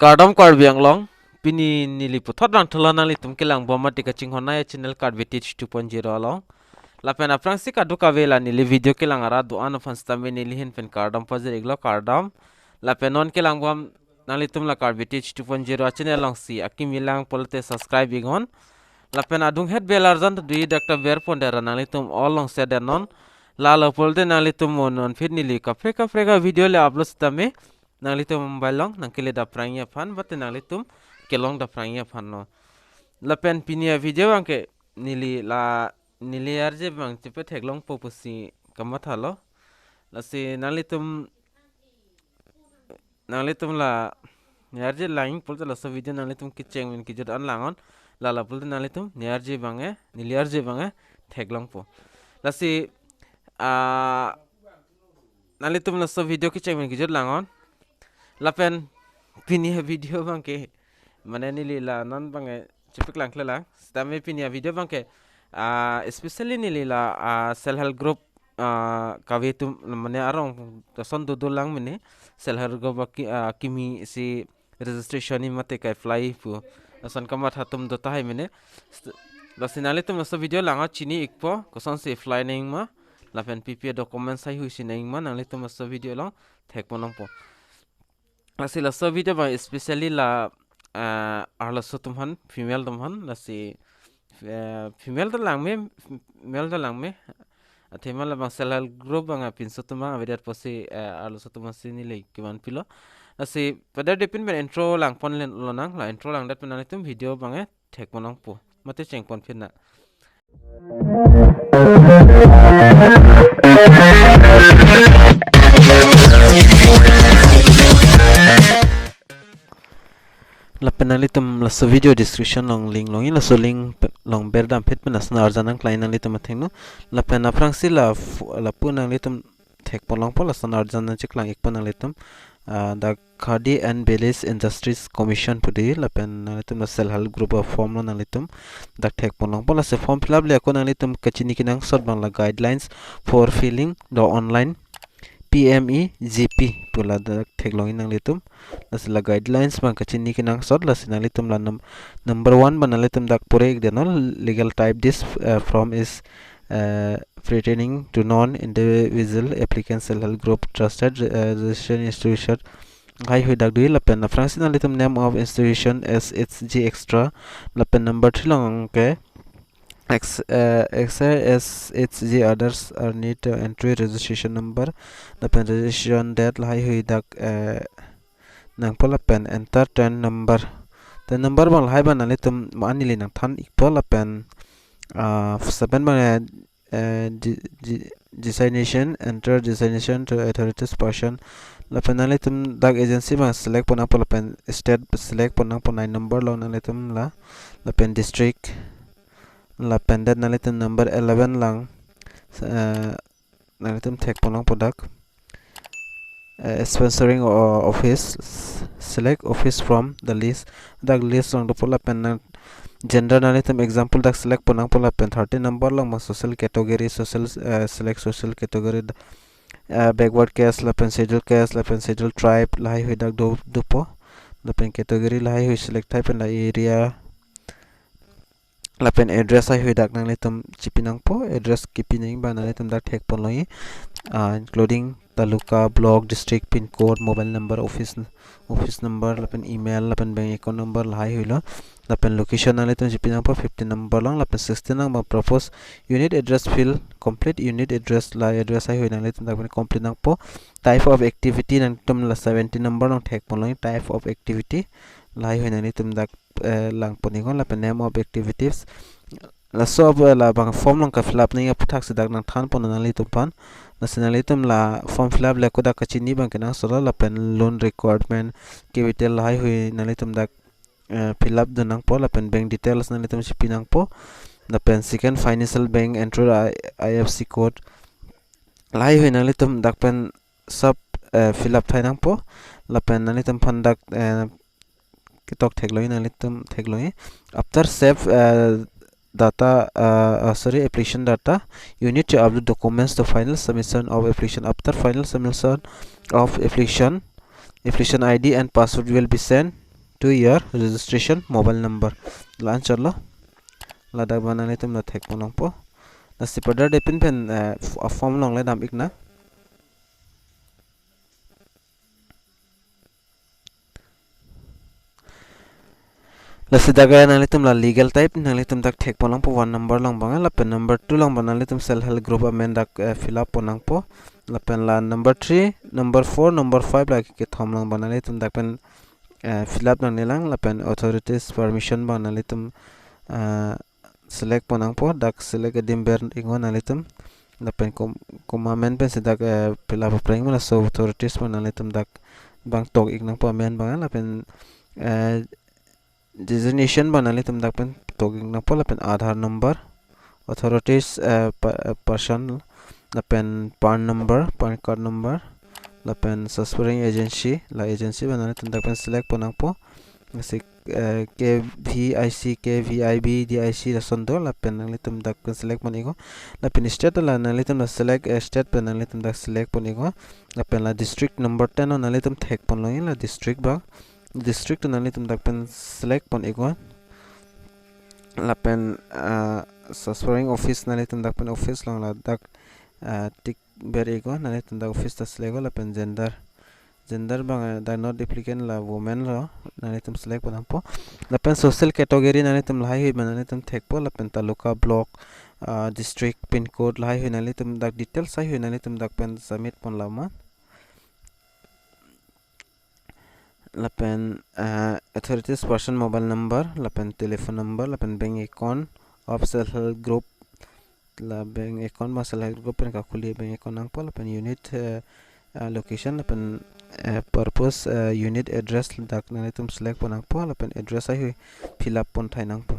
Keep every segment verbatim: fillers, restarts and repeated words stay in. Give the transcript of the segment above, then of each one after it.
Kardom Karbi Anglong, pini neli puthot rang thula nanglitum kelang bom mati kachinghon nai channel Karbi Teach two point zero along. Lapen aphrangsi kadokave la neli video kelang arat do-an aphan sitame neli ahin pen kardom pajir-iklo, kardom. Lapen non kelang bom nanglitum la Karbi Teach two point zero channel alongsi akimi lang pulote subscribe iknon. Lapen adung het bell arjan ta dui dak ta ber pon dera nanglitum all along share detnon. Lalo pulote nanglitum mo non phit neli kaprek kaprek a video le upload sitame nanglitum mobile along nangkele dapprangji aphan, bate nanglitum kelong dapprangji aphan lo. Lapen pini a video abangke neli la neli arje abang chepatheklongpo pusi kamathalo. Lasi nanglitum nanglitum la neli arje lang pulote laso video nanglitum kecheng pen kejut an langnon. Lalo pulote nanglitum neli arje abangke, neli arje abangke theklongpo. Lasi ah nanglitum laso video kecheng pen kejut langnon. Lapen pini a video abangke mane neli la non abangke chepaklang kle lang. Sitame pini a video abangke ah especially neli la ah self help group ah kave atum mane arong lason dodo lang mene self help group aki- ah, akimi si registration ni mate ka-apply pu lason kamatha atum do tahai mene. St- Lasi nanglitum laso video langnon, chini-ikpo kosonsi apply nangma lapen P P A documents haihui si nangma, nanglitum laso video along thekponlongpo. Lasi laso video abang especially la ah arloso atum aphan, female atum aphan, lasi eh, female ta langme, male ta langme. Athema labang self help group abang apinso atum abang avedet pusi eh, arloso atum aphansi neli kevan pilo. Lasi padar depin pen intro langpon len lonang, la intro langdet pen nanglitum video abangke thekponlongpo. Mate chengpon phit na. Lapen nanglitum laso video description along link longji, laso link pe- along berdam phit pen lason arjan nangklang nanglitum athengno. Lapen aphrangsi la f- lapu nanglitum thekponlongpo, lason arjan nangcheklang-ikpo nanglitum. Ah, dak Khadi and Village Industries Commission pu dei, lapen nanglitum la self help group a form lo, nanglitum dak thekponlongpo. Lasi form fill up le ako nanglitum kachini kenangsot abang la guidelines for filling the online P M E G P pu ladak theklongji nanglitum. Lasi la guidelines abang kachini kenangsot, lasi nanglitum la num- number one abang nanglitum dak pore-ikdetnon, legal type this uh, form is uh, pertaining to non individual applicant self help group trusted uh, registration institution haihui dak dui. Lapen aphrangsi nanglitum name of institution, S H G extra, lapen number three along ke X, uh, X I S H G others are need uh, entry registration number, lapen registration date lahaihui dak uh, nangpo, lapen enter tin number. Tin number abang lahai abang nanglitum ma anili nangthan-ikpo, lapen uh, seven abang uh, de- de- designation, enter designation to authorities person. Lapen nanglitum dak agency abang select ponnangpo, lapen state select ponnangpo, nine number along nanglitum la, lapen district, lapen dak nanglitum number eleven along uh, nanglitum thekponlongpo dak uh, sponsoring o- office, s- select office from the list. Dak list along dopo, lapen nang gender nanglitum example dak select ponnangpo, lapen thirteen number along ma social category, social uh, select social category, uh, backward caste, lapen schedule caste, lapen schedule tribe, lahaihui dak do dopo. Lapen category lahaihui select thai pen la area, lapen address haihui dak nanglitum chipinangpo, address kipinang abang nanglitum dak thekponlongji, uh, including taluka, block, district, pin code, mobile number, office office number, lapen email, lapen bank account number lahaihui lo. Lapen location nanglitum chipinangpo, fifteen number along, lapen sixteen along abang proposed unit address field, complete unit address, la address haihui nanglitum dak pen complete nangpo. Type of activity nanglitum la seventeen number along thekponlongji, type of activity lahaihui nanglitum dak eh, langpon-iknon, lapen name of activities. Laso abo labang form along ka-fill up nangji aputhaksi dak nangthanpon nanglitum aphan. Lasi nanglitum la form fill up le ako dak kachini abang kenangsot lo, lapen loan requirement, capital lahaihui nanglitum dak eh, fill up dun nangpo, lapen bank details nanglitum chipinangpo, lapen second financial bank entry, I- I F S C code lahaihui nanglitum dak pen sub eh, fill up thai nangpo, lapen nanglitum aphan dak eh, ketok theklongji, nanglitum theklongji. After save uh, data, uh, uh, sorry, application data, you need to upload documents to final submission of application. After final submission of application, application I D and password will be sent to your registration mobile number. La-anchotlo. Ladak abang nanglitum la thekpon longpo. Lasi pada depin pen, eh, f-, a form along le dam-iknang. Lasi dak, eh, nanglitum la legal type, nanglitum dak thekpon longpo, one number along abang, lapen number two along abang nanglitum self help group amen dak, eh, fill up pon nangpo. Lapen la number three, number four, number five la kethom along abang nanglitum dak pen, eh, fill up nangne lang, lapen authorities permission abang nanglitum, eh, select pon nangpo, dak select adim ber-iknon nanglitum. Lapen kom-, komat amen pensi dak, eh, fill up aphrang ma laso authorities abang nanglitum dak abang tok-ik nangpo amen abang, lapen, eh, designation abang nanglitum dak pen tok-ik nangpo, lapen Aadhaar number, authorities, eh, pa-, eh, person, lapen PAN number, PAN card number, lapen subscribing agency, la agency abang nanglitum dak pen select pon nangpo. Lasi, eh, K V I C, K V I B, D I C lason do, lapen nanglitum dak pen select pon-iknon. Lapen state la nanglitum la select, eh, state pen nanglitum dak select pon-iknon. Lapen la district number ten along nanglitum thekpon longji, la district abang. District nanglitum dak pen select pon-iknon. Lapen, ah, subscribing office nanglitum dak pen office along ladak, ah, tick ber-iknon, nanglitum dak office ta select-iknon, lapen gender. Gender abang, eh, dak not applicant, la women lo, nanglitum select pon nangpo. Lapen social category nanglitum lahaihui abang nanglitum thekpo, lapen taluka, block, ah, district, pin code lahaihui nanglitum dak details haihui nanglitum dak pen submit pon lama. Lapen, eh, authorities person mobile number, lapen telephone number, lapen bank account of self help group, la bank account abang self help group pen kakhuli bank account nangpo, lapen unit, eh, eh, location, lapen, eh, purpose, eh, unit address dak nanglitum select pon nangpo, lapen address haihui fill up pon thai nangpo.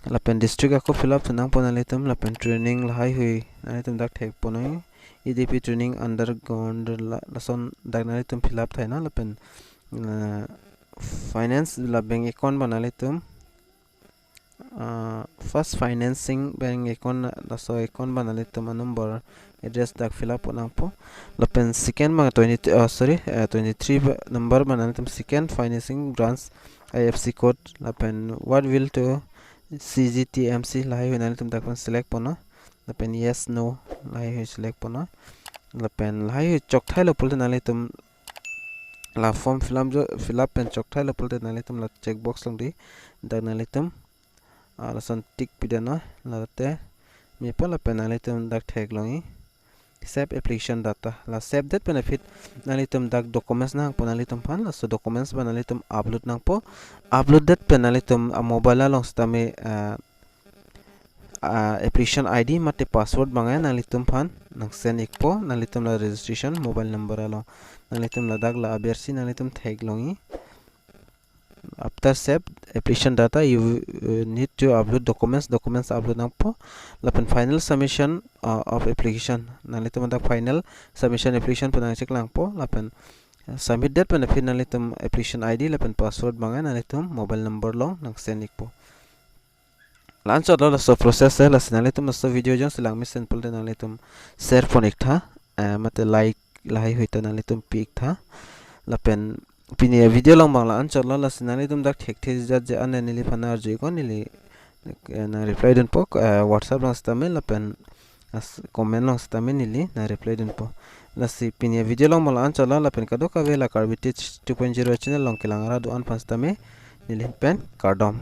Lapen district ako fill up thai nangpo nanglitum, lapen training lahaihui nanglitum dak thekpon nang. E D P training undergone la, lason dak nanglitum fill up thai nang, lapen, eh, finance la bank account abang nanglitum, ah, first financing bank account, laso account abang nanglitum a number address dak fill up pon nangpo. Lapen second abang twenty, ah, sorry, eh, twenty-three ba-, number abang nanglitum second financing branch I F S C code, lapen what will to C G T M C lahaihui nanglitum dak pen select ponnon. Lapen yes, no lahaihui select ponnon. Lapen lahaihui chokthailo pulote nanglitum la form fill up jo, fill up pen chokthailo pulote nanglitum la check box along dei dak nanglitum, ah, lason tick pidetnon, late mepo, lapen nanglitum dak theklongji save application data. La save det pen aphi nanglitum dak documents nangpo nanglitum aphan, laso documents abang nanglitum upload nangpo. Upload det pen nanglitum a mobile along sitame, ah, ah, application I D mate password abang nanglitum aphan nang send-ikpo, nanglitum la registration mobile number along. Nanglitum ladak la abersi nanglitum theklongji. After save application data, you, uh, need to upload documents. Documents upload nangpo. Lapen final submission, uh, of application. Nanglitum dak final submission application pen nang check langpo. Lapen, uh, submit det pen aphi nanglitum application I D lapen password abang nanglitum mobile number along nang send-ikpo. La-anchotlo laso process, eh, lasi nanglitum laso video jongsi langmesen pulote nanglitum share pon-iktha, eh, mate like lahaihui ta nanglitum pi-iktha. Lapen pini avideo along abang la-anchotlo, lasi nanglitum dak thekthe jat je an neliphan arju-iknon, neli, eh, nang reply dunpo, eh, WhatsApp along sitame lapen as comment along sitame neli nang reply dunpo. Lasi pini avideo along abang la-anchotlo, lapen kadokave la Karbi Teach two point zero channel along kelang arat do-an aphan sitame neli pen kardom.